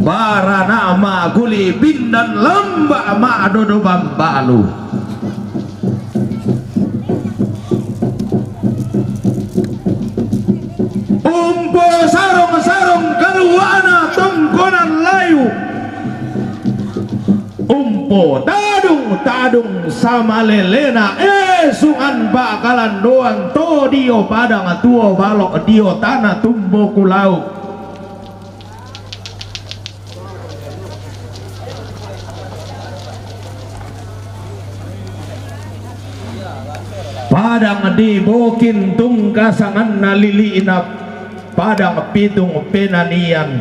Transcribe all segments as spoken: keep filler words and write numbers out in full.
Barana ma'guli bindan lamba' ma'dodo bambalu. Umpo sarong-sarong kaluwa'na tongkonan layu. Umpo tadung-tadung samalelena, esungan pa'kalandoan to dio padang tuo balo' dio tana tumboku lau'. Padang di Bokin tungkasanganna lili'na padang pitung penanian.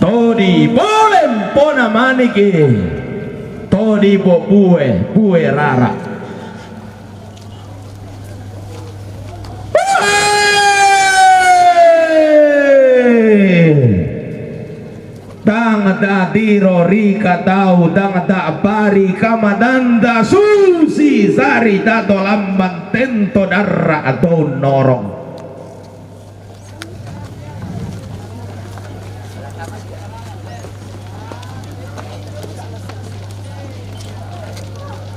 To di bolempona maniki, to di bobue, bue rara. Tang tadiro rika tau, tang tabari kamadanta susi sari tato lamban tento darra atau norong.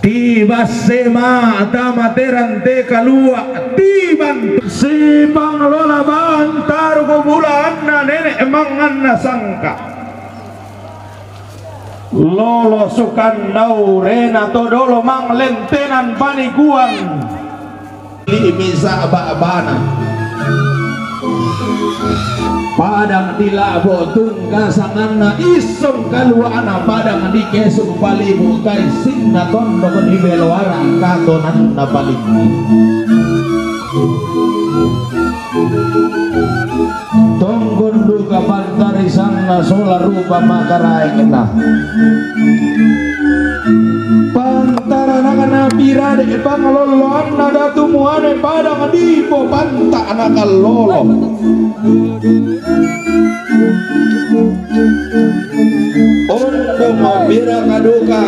Tibasse ma tamateran te kalua', tiban sipanglola bantaru ko bulaanna nene' manganna sangka. Lolo sukan daurena to dolo manglentenan panikuan. Limi sa'ba' bana. Padang di la'bo tungkasanganna, issong kalua'na padang di kesu' palibu' kaissinna tondok di beloara katonanna palinggi. Tongkon duka pantarisanna sola rupa makaraengna. Pantaranakna pirade pangalolloanna datu muane padang dipo panta'na kallolo. Ondong pira kaduka.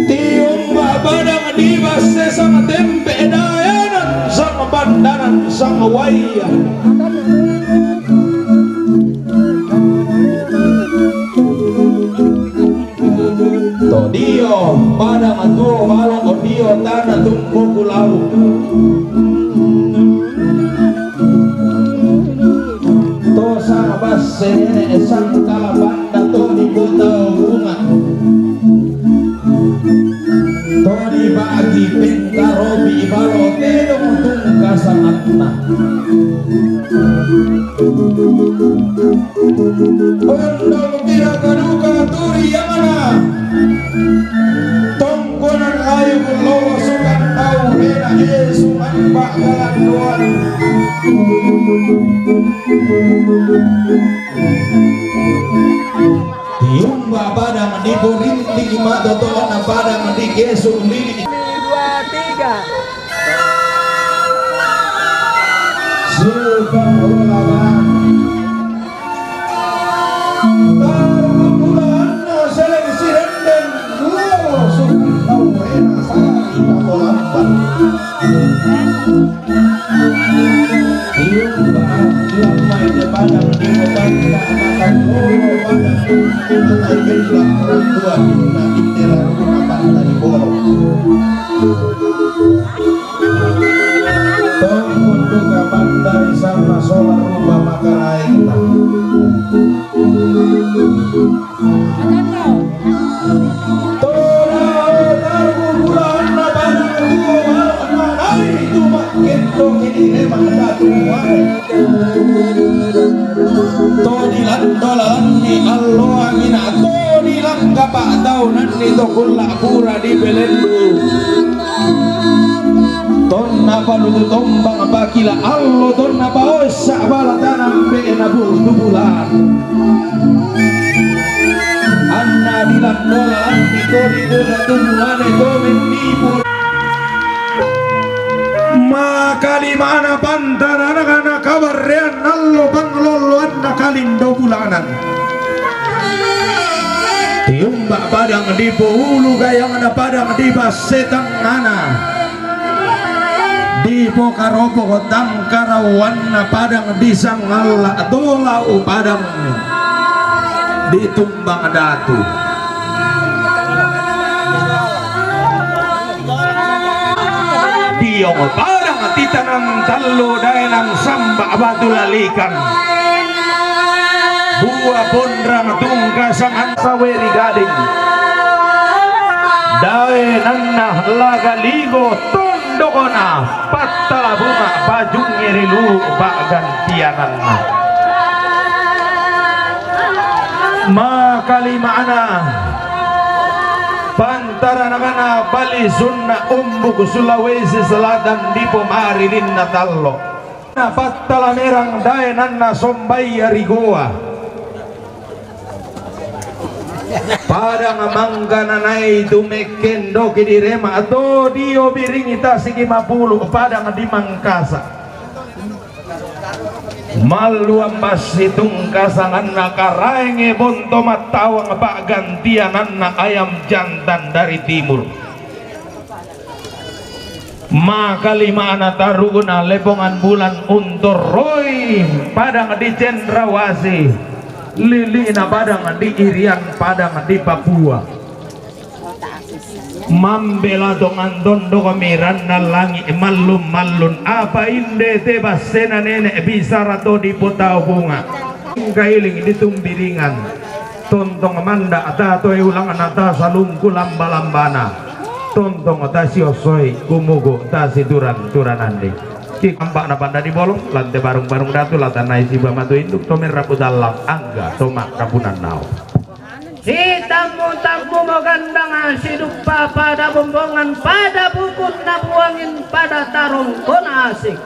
Tiumba padang di basse sang tempe dayanan sang bandanan sang waiya. To dio padang tuo balo' dio tana tumboku lau'. To sang basse nene' sang kalapanda to di kota bunga. To di bagi pengkarobi balo' tedong tungkasanganna. Ondong pira kaduka turiangna. Tongkonan layu lolosukan tau rena Yesu manfa kalandoan. Tiumba padang di Borinting matoto'na padang di Kesu' lili. Dua, tiga. Suka bola bang. Taruh bulanna seleng sirenden. Dua suka tau rena sari tato lambat. Tiumba, tiumba ite padang di kota kita akan lolo padang. Itu naik bela orang tua kita, kita lalu apa dari borong. Tong untuk kapan dari sama solar rumah makaraita. Tola otaru bulanna padang tuo balo' manai tu makkento kini memang datu muare. To dilandolanni alloangina, to dilangkapa taunanni to kulla' pura dipelendu. Tonna palutu tombang pakila allo, tonna paossa bala tanampe na butu bulan. Anna dilandola anni to di tuna tumuane to mennipu. Makalimana pantarana kana kabarrean allo panglolloanna kalindo bulanan. Tiumba padang di pohulu gayangna padang di basse tangngana. Di Pokaropo tangkarawanna padang di sangalla tolau padang di tumbang datu. Diong padang titanan tallu daenang samba batu lalikan. Bua ponrang tungkasangan saweri gading. Daenanna lagaligo tondokona pattala bunga pajungngi ri lu paggantiananna. Makalimana pantaranakana bali sunna umbuk Sulawesi Selatan dipomarilinna tallo. Na pattala merang daenanna sombaya ri goa. Padang mangga nanai tu mekkendoki direma to dio biringi tasiki mapulu padang di Mangkasa. Malluang bassi tungkasanganna karaenge bonto mattawang paggantiananna ayam jantan dari timur. Makalimana taruna lepongan bulan untorroi padang di Cendrawasih, lili'na padang di Irian padang di Papua. Mambela tongan tondok miranna langi mallun-mallun apa inde te bassena nene bisara to dipotau bunga. Kailing di Tumbiringan. Tontong manda ta toe ulangna ta salungku lamba-lambana. Tontong ta siossoi kumuku ta situran-turanandi. Ki kampa'na panda di bolong, lante barung-barung datu, latanai siba matu induk, to merrapu dallang, angga to makkapunan nao. Sitammu-tammu mo gandang, siduppa pada bombongan, pada bukun na buangin, pada tarongkona asik.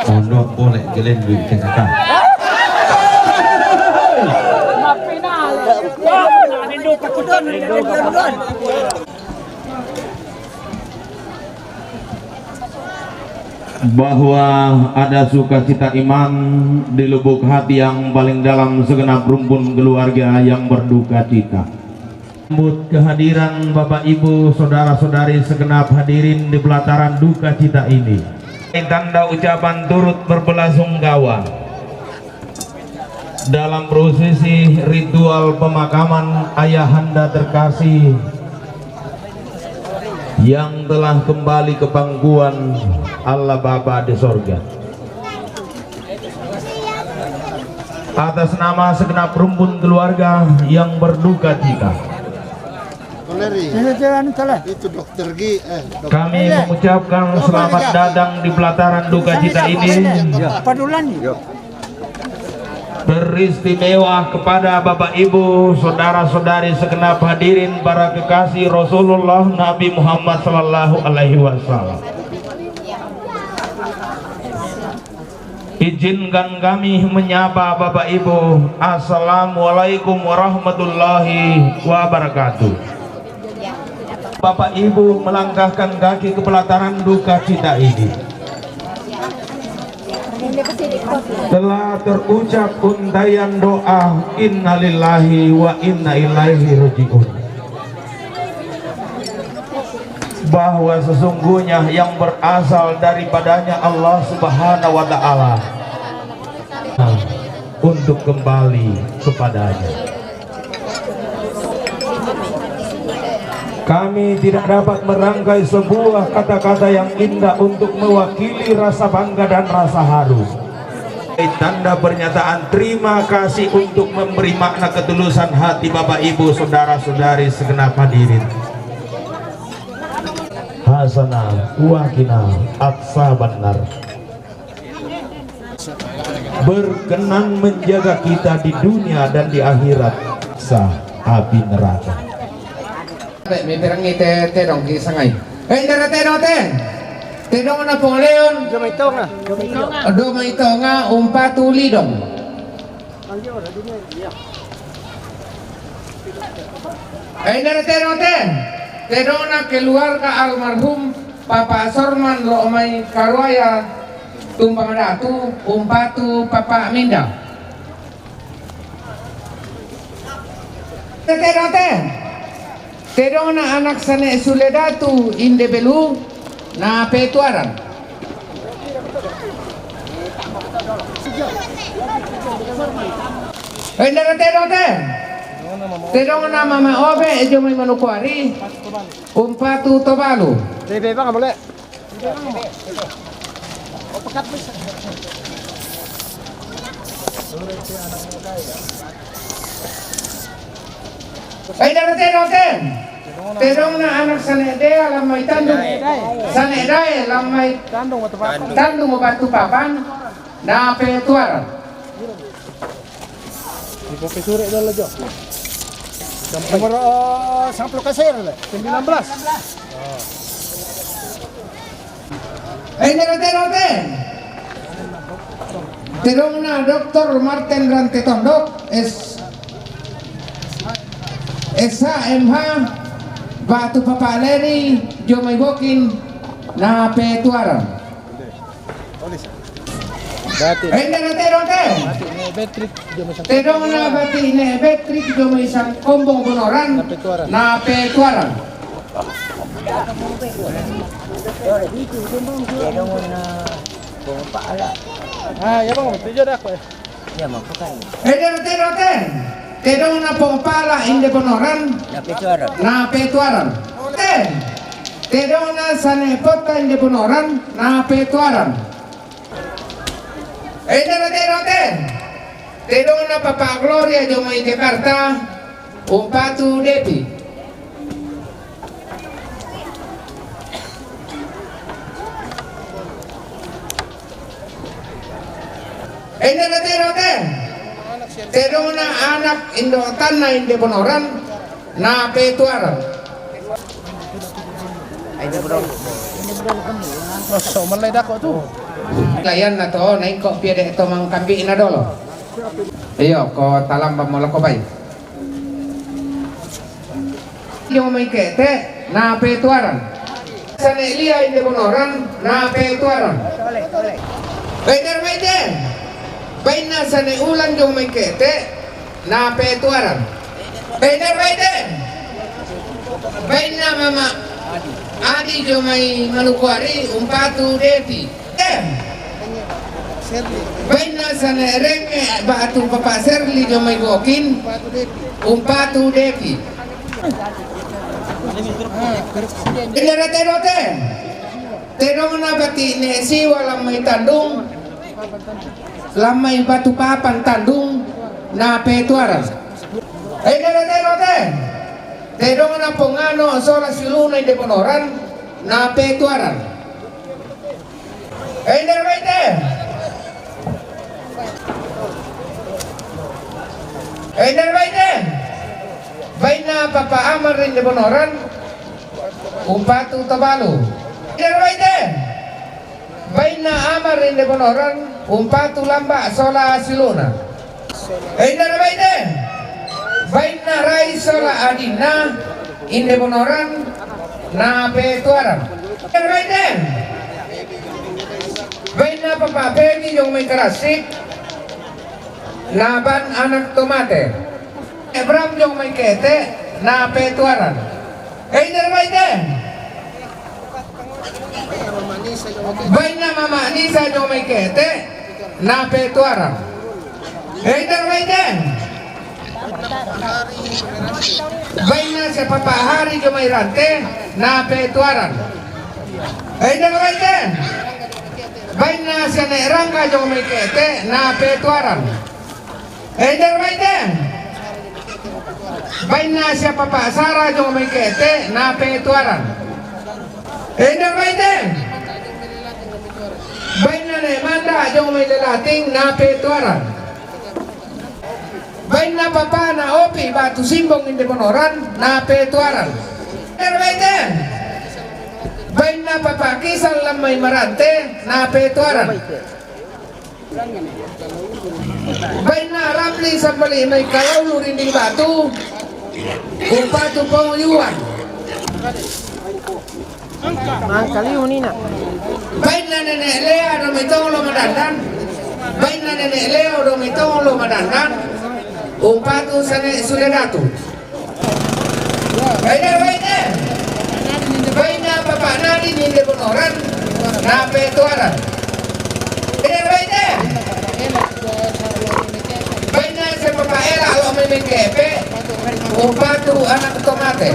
Pondok boleh gelendung ke kakak. Bahwa ada sukacita iman di lubuk hati yang paling dalam segenap rumpun keluarga yang berduka cita. Sambut kehadiran Bapak Ibu, saudara-saudari segenap hadirin di pelataran duka cita ini. Tanda ucapan turut berbelasungkawa dalam prosesi ritual pemakaman Ayahanda terkasih yang telah kembali ke pangkuan Allah Bapa di sorga. Atas nama segenap rumpun keluarga yang berduka cita, Itu dokter G, eh, dokter. Kami mengucapkan selamat datang di pelataran duka cita ini. Teristimewa kepada Bapak Ibu, saudara-saudari segenap hadirin, para kekasih Rasulullah Nabi Muhammad sallallahu alaihi wasallam. Izinkan kami menyapa Bapak Ibu. Assalamualaikum warahmatullahi wabarakatuh. Bapak Ibu melangkahkan kaki ke pelataran duka cita ini. Telah terucap untayan doa innalillahi wa inna ilaihi raji'un, bahwa sesungguhnya yang berasal daripadanya Allah Subhanahu wa Ta'ala untuk kembali kepadanya. Kami tidak dapat merangkai sebuah kata-kata yang indah untuk mewakili rasa bangga dan rasa haru. Tanda pernyataan terima kasih untuk memberi makna ketulusan hati Bapak Ibu saudara-saudari segenap hadirin. Hasana wakina atsa benar. Berkenan menjaga kita di dunia dan di akhirat sa api neraka. Pe, mi perangi te, te dong ki sangai. Eh, indara te dong te. Te dong na pong leon. Do mai tonga. Do mai tonga, umpatu lidong. Eh, indara te dong te. Te dong na keluarga almarhum Papa Sorman lo mai Karuaya tumpang datu, umpatu Papa Minda. Te dong te. Te dong na anak sane sule datu inde belu na petuaran. Indara te dong te. Te dong na mama obe ejo mai manukuari. Umpatu tobalu. Te be bang boleh. Ai dara te dong te. Te dong na anak sane dea lamai tandu. Sane dae lamai tandu mo batu papan. Na petuaran. Di kopi sore dulu jo. Nomor, eh, sepuluh kasir le. Sembilan belas. Ai dara te dong te. Te dong na Doktor Martin Rante Tondok, S, S H M H, batu papaleri, jo mai bokin, na petuaran. Ai dara te dong te. Te dong na bati ne Betrik jo mai Sangkombong Bonoran, na petuaran. Ah, ya bang, tujuh dah aku. Ai dara te dong te. Te dong na pong pala inde Bonoran. Na petuaran. Te dong na sane pota inde Bonoran. Na petuaran. Ai dara te dong te. Te dong na Papa Gloria jo mai Jakarta. Umpatu Depi. Ai dara te dong te. Te dong na anak indo tanna inde Bonoran. Na petuaran. Ai dara te dong. Oso, malai dako tu. Layan na to, naiko pia de to mangkambi na dolo. Iyo, ko talam ba mola ko bai. Jong mai kete, na pe tuaran. Sane lia inde Bonoran, na pe tuaran. Bainer baite. Baina sane ulan jong mai kete, na pe tuaran. Bainer baite. Baina mama Adi jong mai Manukuari, umpatu depi. Baina sane renge batu papa Serli jong mai Gokin, umpatu depi. Ina rate rote. Tedong na bati ne siwa lamai tandung. Lamai batu papan tandung na pe tuaran. Ina rate rote. Tedong na pongano sola siluna inde Bonoran na pe tuaran. Einder baite. Einder baite. Baina papa Amar inde Bonoran, umpatu Tobalu. Einder baite. Baina Amar inde Bonoran, umpatu Lamba sola siluna. Einder baite. Baina Rai sola adina inde Bonoran, na pe tuaran. Einder baite. Baina papa Pegi jong mai Karasik, na ban anak tomate. Ebram jong mai kete, na pe tuaran. Einder baite. Baina mama Nisa jong mai kete, na pe tuaran. Einder baite. Baina sia papa Hari jong mai Rante, na pe tuaran. Einder baite. Baina sia ne Rangga jong mai kete, na pe tuaran. Einder baite. Baina sia papa Sara jong mai kete, na pe tuaran. Einder baite. Baina ne Manda jong mai Lelating, na pe tuaran. Baina papa na Opi batu Simbong inde Bonoran, na pe tuaran. Einder baite. Baina papa Kisal lamai Marante, na pe tuaran. Baina Ramli sambali mai Kalaulu rinding batu, umpatu pong yuan. Mangkaliu nina. Baina nene Lea do mai tong lo madandan. Baina nene Lea do mai tong lo madandan, umpatu sane sude datu. Einder baite. Baina papa Nadi inde Bonoran, na pe tuaran. Einder baite. Baina sia papa Ela lo mai Mengkepe, umpatu anak tomate.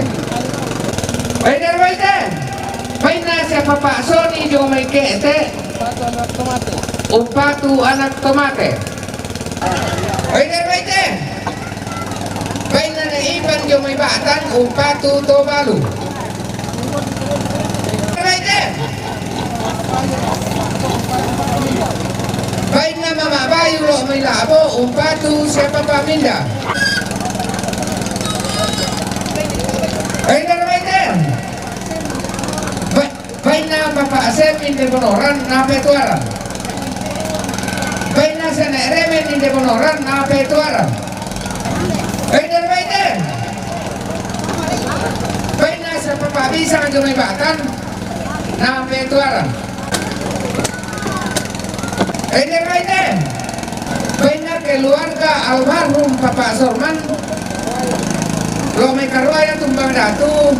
Einder baite. Baina sia papa Soni jong mai kete, umpatu anak tomate. Einder baite. Baina ne Iban jong mai Batan, umpatu Tobalu. Baite. Baina mama Bayu lo mai Labo, umpatu sia papa Minda. Einder baite. Ba- Baina papa Asep inde Bonoran, na pe tuaran. Baina sene Remen inde Bonoran, na pe tuaran. Einder baite. Baina sia papa Bisa jong mai Batan, na pe tuaran. Einder baite. Baina keluarga almarhum papa Sorman lo mai Karuaya tumbang datu,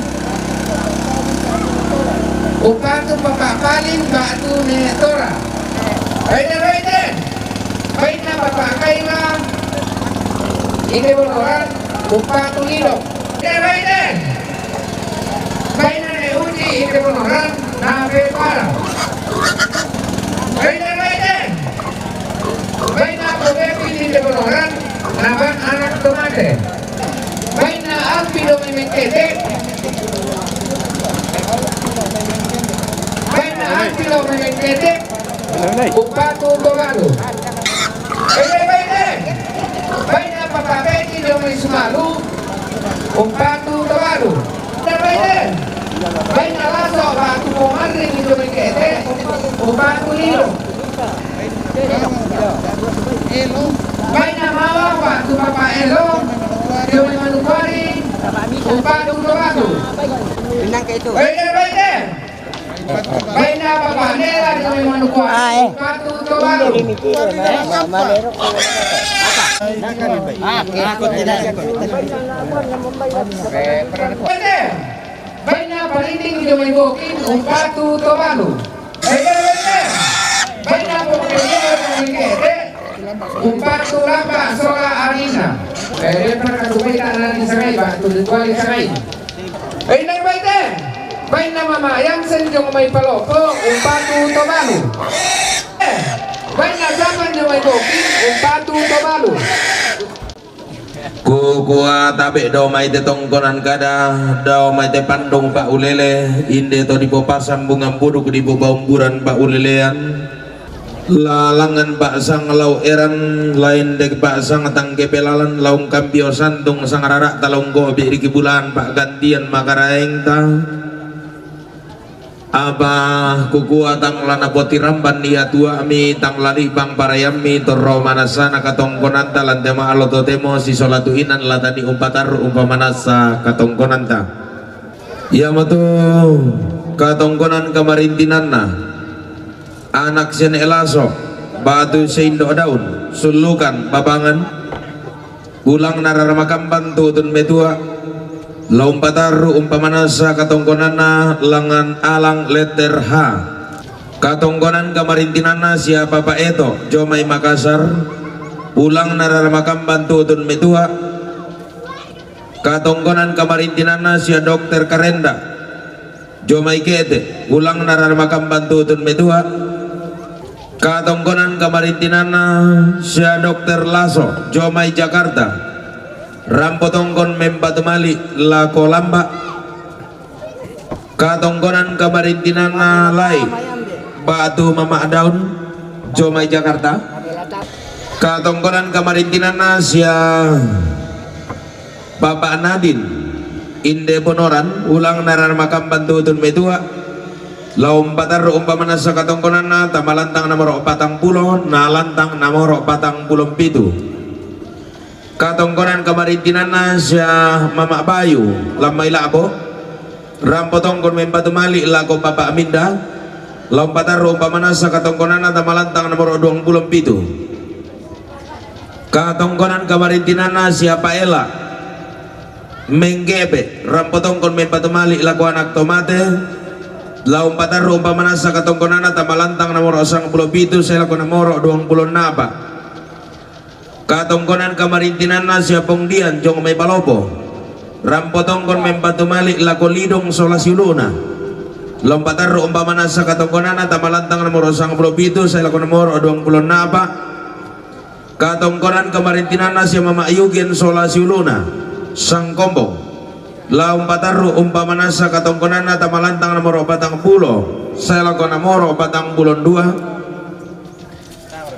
umpatu papa Palin batu ne Tora. Einder baite. Baina papa Kaila inde Bonoran, umpatu Lidok. Einder baite. Baina ne Uji inde Bonoran, na pe tuaran. Einder baite. Baina Kobepi inde Bonoran, na ban anak tomate. Baina Ampi do mai Mengkete. Baina Ampi do mai Mengkete, umpatu Tobalu. Einder baite. Baina papa Peti do mai Sumalu, umpatu Tobalu. Einder baite. Baina Laso ba'tu Pomarring ri Jomaike'te', umpatu Lido. Baina Mawa ba'tu Papa Elo ri Jomai Manukuari, umpatu Tobatu. Baina, baina. Baina Papa Nela ri Jomai Manukuari, ah, eh, umpatu Tobatu. Baina. Baina Parinding ri Jomai Boking, umpatu Tobatu. Baina, baina. Baina Pongkeliwa ri Jomaike'te', umpatu Lamba sola Arina. Eh, dia pernah katu baina nani sangai, ba'tu Rituali sangai. Baina, baina. Baina Mama Yangsen ri Jomai Palopo, umpatu Tobatu. Eh, baina Sapan ri Jomai Boking, umpatu Tobatu. Kukua tabe' dao mai te tongkonan kada, dao mai te pandung pa'ulele, inde to dipopasambung ampuduk dipopaumburan pa'ulelean, lalangan pa'sang lau eran, laendek pa'sang tangke pelalan, laung kambio santung sangrara'ta laung gobi ri kibulaan pa'gantian makaraengta. Apa kukua tang la napotiramban ia tua'mi, tang la li'bang parayammi torro manassana katongkonanta, lan te ma'lo totemo sisola tu inan la tani umpatarru umpamanassa katongkonanta. Iamotu katongkonan kamarintinanna, anak sia ne' Laso, ba'tu sia indo' Daun, sullukan, babangan, ulangna rara makamban tutun metua, la umpatarru umpamanassa katongkonanna langngan alang letter H. Katongkonan kamarintinanna sia Papa Eto, Jomai Makassar, ulangna rara makamban tutun metua. Katongkonan kamarintinanna sia Dokter Karenda, Jomai Kete, ulangna rara makamban tutun metua. Katongkonan kamarintinanna sia Dokter Laso, Jomai Jakarta, rampo tongkon mempatu mali' lako Lamba. Katongkonan kamarintinanna Lai, ba'tu Mama Daun, Jomai Jakarta. Katongkonan kamarintinanna sia Papa Nadin, inde Bonoran, ulangna rara makamban tutun metua. La umpatarru umpamanassa katongkonanna tama lantang nomoro patang pulo, na lantang nomoro patang pulo pitu. Katongkonan kamarintinanna sia Mama Bayu, lan mai La'bo, rampo tongkon mempatu mali' lako Papa Minda. La umpatarru umpamanassa katongkonanna tama lantang nomoro duang pulo pitu. Katongkonan kamarintinanna sia Pa Ela, Mengge'be, rampo tongkon mempatu mali' lako anak to mate. La umpatarru umpamanassa katongkonanna tama lantang nomoro sangpulo pitu sae lako nomoro duang pulo napa. Katongkonan kamarintinanna sia Pong Dian, Jomai Palopo, rampo tongkon mempatu mali' lako Lidong sola siulu'na. La umpatarru umpamanassa katongkonanna tama lantang nomoro sangpulo pitu sae lako nomoro duang pulo napa. Katongkonan kamarintinanna sia Mama Yugen sola siulu'na, Sangkombong. La umpatarru umpamanassa katongkonanna tama lantang nomoro patang pulo sae lako nomoro patang pulo dua.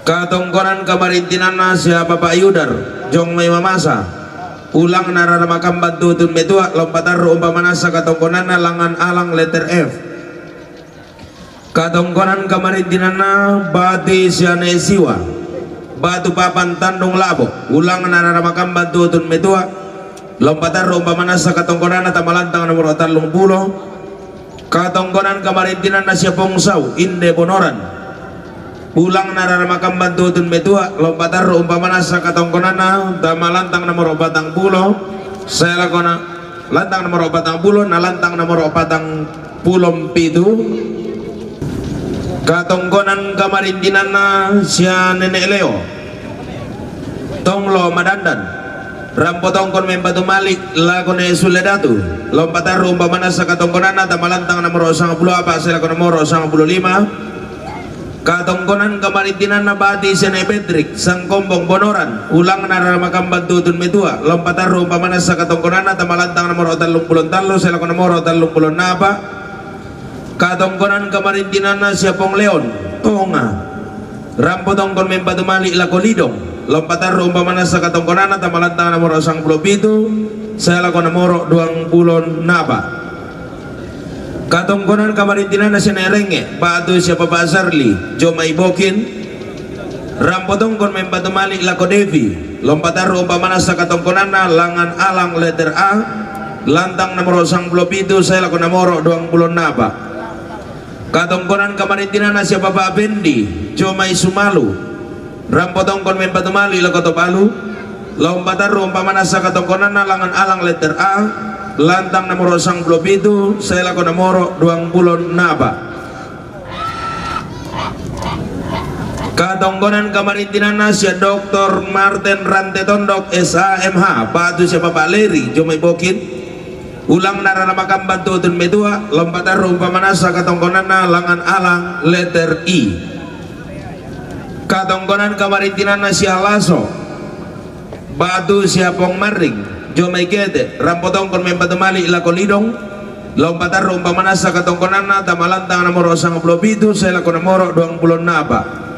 Katongkonan kamarintinanna sia Papa Yudar, Jomai Mamasa, ulangna rara makamban tutun metua. La umpatarru umpamanassa katongkonanna langngan alang letter F. Katongkonan kamarintinanna ba'tu sia ne' Siwa, ba'tu Papan Tandung La'bo, ulangna rara makamban tutun metua. La umpatarru umpamanassa katongkonanna tama lantang nomoro tallung pulo. Katongkonan kamarintinanna sia Pong Sau, inde Bonoran, ulangna rara makamban tutun metua. La umpatarru umpamanassa katongkonanna tama lantang nomoro patang pulo sae lako na lantang nomoro patang pulo, na lantang nomoro patang pulo pitu. Katongkonan kamarintinanna sia Nene' Leo, Tonglo Madandan, rampo tongkon mempatu mali' lako ne' Sulle Datu. La umpatarru umpamanassa katongkonanna tama lantang nomoro sangpulo apa sae lako nomoro sangpulo lima. Katongkonan kamarintinanna ba'tu sia ne' Patrick, Sangkombong Bonoran, ulangna rara makamban tutun metua. La umpatarru umpamanassa katongkonanna tama lantang nomoro tallung pulo tallu sae lako nomoro tallung pulo napa. Katongkonan kamarintinanna sia Pong Leon, Tonga, rampo tongkon mempatu mali' lako Lidong. La umpatarru umpamanassa katongkonanna tama lantang nomoro sangpulo pitu sae lako nomoro duang pulo napa. Katongkonan kamarintinanna sia Ne'e Rengnge', ba'tu sia Papa Sarli, jomai Bokin, rampo tongkon mempatu mali' lako Devi, lao umpatarru' umpamanassa katongkonanna langngan alang letter A, lantang nomoro' sangpulo pitu sae lako nomoro' duangpulo napa'. Katongkonan kamarintinanna sia Papa Pendi, jomai Sumalu, rampo tongkon mempatu mali' lako Tobalu, lao umpatarru' umpamanassa katongkonanna langngan alang letter A, lantang nomoro' sangpulo pitu sae lako nomoro' duangpulo napa'. Katongkonan kamarintinanna sia Doktor Martin Rante Tondok, S A M H, ba'tu sia Papa Leri, jomai Bokin, ulang narana makamban tu'tun metua, lao umpatarru' umpamanassa katongkonanna langngan alang letter I. Katongkonan kamarintinanna sia Laso, ba'tu sia Pong Marring, jomai Kete, rampo tongkon mempatu mali' lako Lidong, lao umpatarru' umpamanassa katongkonanna tama lantang nomoro' sangpulo pitu sae lako nomoro' duangpulo napa'.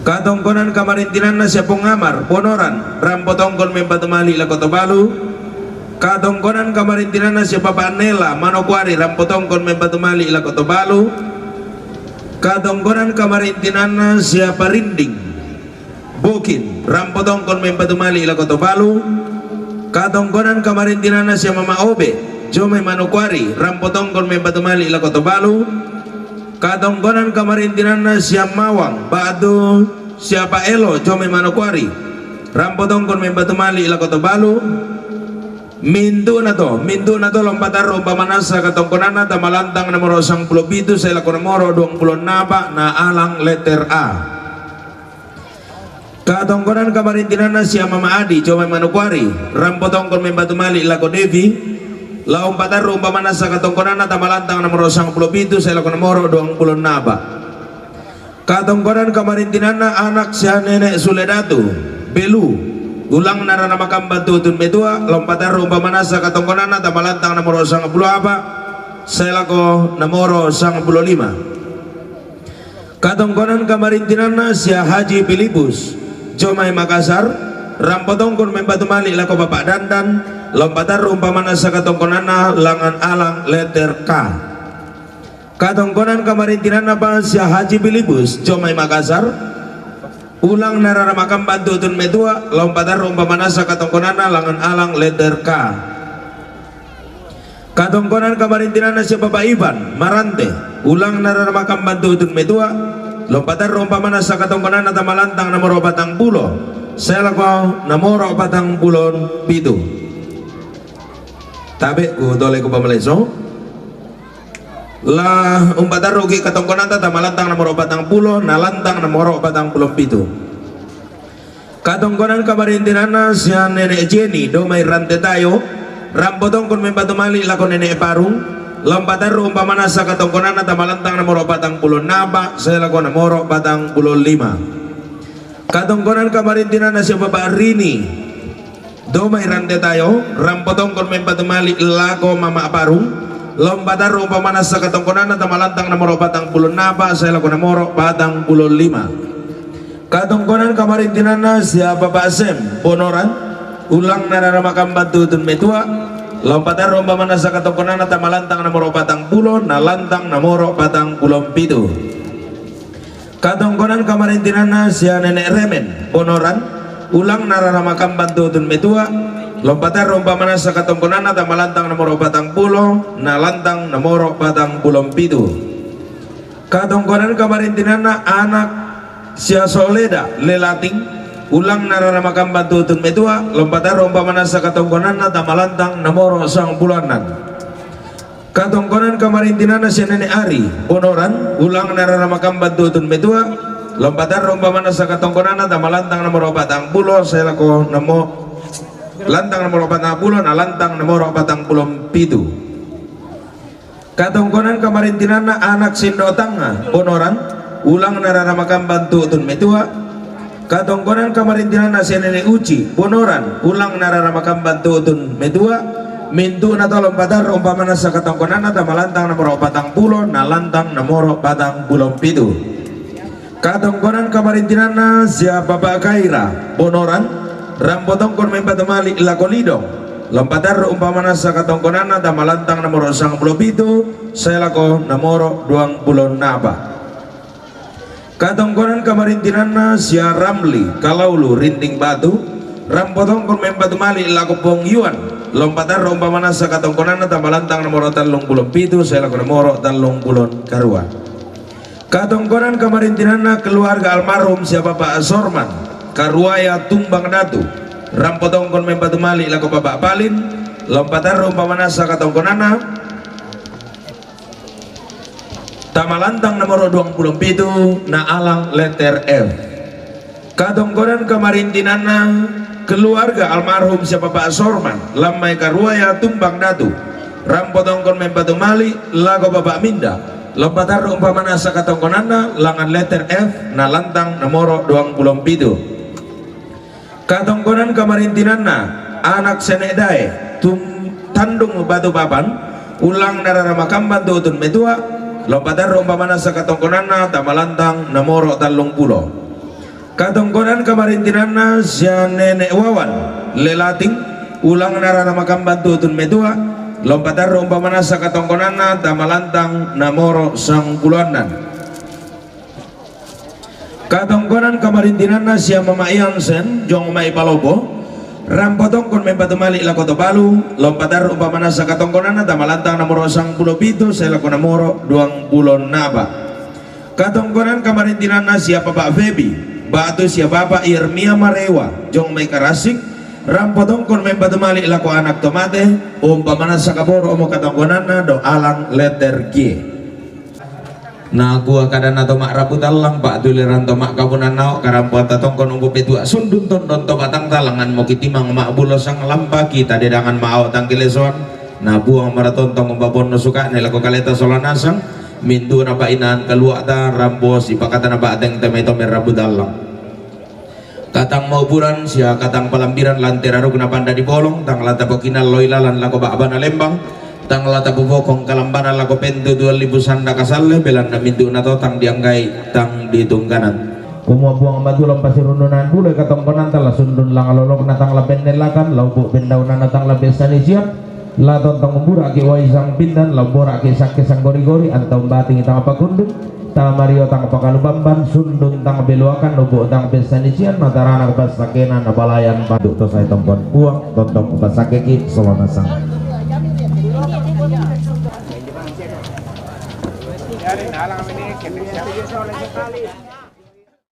Katongkonan kamarintinanna sia Pong Amar, Bonoran, rampo tongkon mempatu mali' lako Tobalu. Katongkonan kamarintinanna sia Papa Nela, Manokwari, rampo tongkon mempatu mali' lako Tobalu. Katongkonan kamarintinanna sia Parinding, Bokin, rampo tongkon mempatu mali' lako Tobalu. Katongkonan kamarintinanna sia Mama Obe, jomai Manokwari, rampo tongkon mempatu mali' lako Tobalu. Katongkonan kamarintinanna sia Mawang, ba'tu sia Pa Elo, jomai Manokwari, rampo tongkon mempatu mali' lako Tobalu. Mintu'na to, mintu'na to lao umpatarru' umpamanassa katongkonanna tama lantang nomoro' sangpulo pitu sae lako nomoro' duangpulo napa', na alang letter A. Katongkonan kamarintinanna sia Mama Adi, jomai Manokwari, rampo tongkon mempatu mali' lako Devi, lao umpatarru' umpamanassa katongkonanna tama lantang nomoro' sangpulo pitu sae lako nomoro' duangpulo napa'. Katongkonan kamarintinanna anak sia Ne'e Sule Datu, Belu, ulang narana makamban tu'tun metua, lao umpatarru' umpamanassa katongkonanna tama lantang nomoro' sangpulo a'pa' sae lako nomoro' sangpulo lima. Katongkonan kamarintinanna sia Haji Pilipus, jomai Makassar, rampo tongkon mempatu mali' lako Papa Dandan, lao umpatarru' umpamanassa katongkonanna langngan alang letter K. Katongkonan kamarintinanna pa sia Haji Pilipus, jomai Makassar, ulang narana makamban tu'tun metua, lao umpatarru' umpamanassa katongkonanna langngan alang letter K. Katongkonan kamarintinanna sia Papa Ivan, Marante, ulang narana makamban tu'tun metua, lao umpatarru' umpamanassa katongkonanna tama lantang nomoro' patangpulo sae lako nomoro' patangpulo pitu. Tabe' kutole kupamaleso. La umpatarru'ki' katongkonanta tama lantang nomoro' patangpulo, na lantang nomoro' patangpulo pitu. Katongkonan kamarintinanna sia Ne'e Jeni, jomai Rante Tayo, rampo tongkon mempatu mali' lako Ne'e Parung, lao umpatarru' umpamanassa katongkonanna tama lantang nomoro' patangpulo napa' sae lako nomoro' patangpulo lima. Katongkonan kamarintinanna sia Papa Rini, jomai Rante Tayo, rampo tongkon mempatu mali' lako Mama Parung, lao umpatarru' umpamanassa katongkonanna tama lantang nomoro' patangpulo napa' sae lako nomoro' patangpulo lima. Katongkonan kamarintinanna sia Papa Sem, Bonoran, ulang narana makamban tu'tun metua, lao umpatarru' umpamanassa katongkonanna tama lantang nomoro' patangpulo, na lantang nomoro' patangpulo pitu. Katongkonan kamarintinanna sia Ne'e Remen, Bonoran, ulang narana makamban tu'tun metua, lao umpatarru' umpamanassa katongkonanna tama lantang nomoro' patangpulo, na lantang nomoro' patangpulo pitu. Katongkonan kamarintinanna anak sia Soleda, Lelating, ulang narana makamban tu'tun metua, lao umpatarru' umpamanassa katongkonanna tama lantang nomoro' sangpulo annan. Katongkonan kamarintinanna sia Ne'e Ari, Bonoran, ulang narana makamban tu'tun metua, lao umpatarru' umpamanassa katongkonanna tama lantang nomoro' patangpulo sae lako nomo-, lantang nomoro' patangpulo, na lantang nomoro' patangpulo pitu. Katongkonan kamarintinanna anak Sindo Tangnga, Bonoran, ulang narana makamban tu'tun metua. Katongkonan kamarintinanna sia Ne'e Uci, Bonoran, ulang narana makamban tu'tun metua. Mintu'na to lao umpatarru' umpamanassa katongkonanna tama lantang nomoro' patangpulo, na lantang nomoro' patangpulo pitu. Katongkonan kamarintinanna sia Papa Kaira, Bonoran, rampo tongkon mempatu mali' lako Lidong, Lompatarru umpamanassa katongkonanna tama lantang nomoro sangpulo pitu sae lako nomoro duangpulo napa. Katongkonan kamarintinanna sia Ramli Kalaulu Rinting Batu, rampo tongkon mempatu mali lako Pong Yuan. Lompatarru umpamanassa katongkonanna tama lantang nomoro tallungpulo pitu sae lako nomoro tallungpulo karua. Katongkonan kamarintinanna keluarga almarhum sia Bapak Sorman, Karuaya Tumbang Datu, rampo tongkon mempatu mali lako Bapak Palin. Lompatarru umpamanassa katongkonanna tama lantang nomoro duangpulo pitu na alang letter F. Katongkonan kamarintinanna keluarga almarhum sia Bapak Sorman, Lammai Karuaya Tumbang Datu, rampo tongkon mempatu mali lako Bapak Minda. Lompatarru umpamanassa katongkonanna langan letter F na lantang nomoro duangpulo pitu. Katongkonan kamarintinanna anak Senek Dae, Tum-, Tandung Batu Papan, ulang narara makamban tu utun metua. Lompatarru umpamanassa katongkonanna tama lantang nomoro tallungpulo. Katongkonan kamarintinanna sia Nenek Wawan Lelating, ulang narara makamban tu utun metua. Lompatarru umpamanassa katongkonanna tama lantang nomoro sangpulo annan. Katongkonan kamarintinanna sia Mama Iansen, Jong Mai Palopo, rampo tongkon mempatu mali lako Tobalu. Lompatarru umpamanassa katongkonanna tama lantang nomoro sangpulo pitu sae lako nomoro duangpulo napa. Katongkonan kamarintinanna sia Bapak Febi, batu sia Bapak Yermia Marewa, Jong Mai Karasik, rampo tongkon mempatu mali lako anak tomate. Umpamanassa kaporo mo katongkonanna do alang letter G. Nakua kadanna to ma'rapu tallang, pa'tuliran to ma'kabunan nao', karampoanta tongkon umpu petua sundun tondon to batangta, langngan moki timang ma'bulo sang lampaki, tadedangan ma'ao' tangkilesoan, nabuang maratontong umba ponno suka'ne lako kaleta sola nasang, mintu'na pa'inaan kalua'ta, rampo sipakatana ba'teng te mai to ma'rapu tallang. Katang mauburan sia katang palambiran lante rarukna panda di bolong, tang la tapokinalloi lalan lako ba'bana lembang, tang la tapopokong kalambana lako pentu duallibu sanda kasalle, belanna mintu'na to tang dianggai, tang ditungganan. Kumua buang matu lampasi rundunan bule katongkonanta la sundun langa lolokna tang la pennellakan, la ubu pendaunanna tang la bessanisian, la tontong umbura'ki uai sang pindan, la umbora'ki sakke sanggori-gori, anta umbatingi tang pakundung, tamario tang pakalubamban, sundun tang beluakan, ubu tang bessanisian, matarana kepassakena, napalayan padu to sai tompon puang, tontong kepassakeki, solana sang.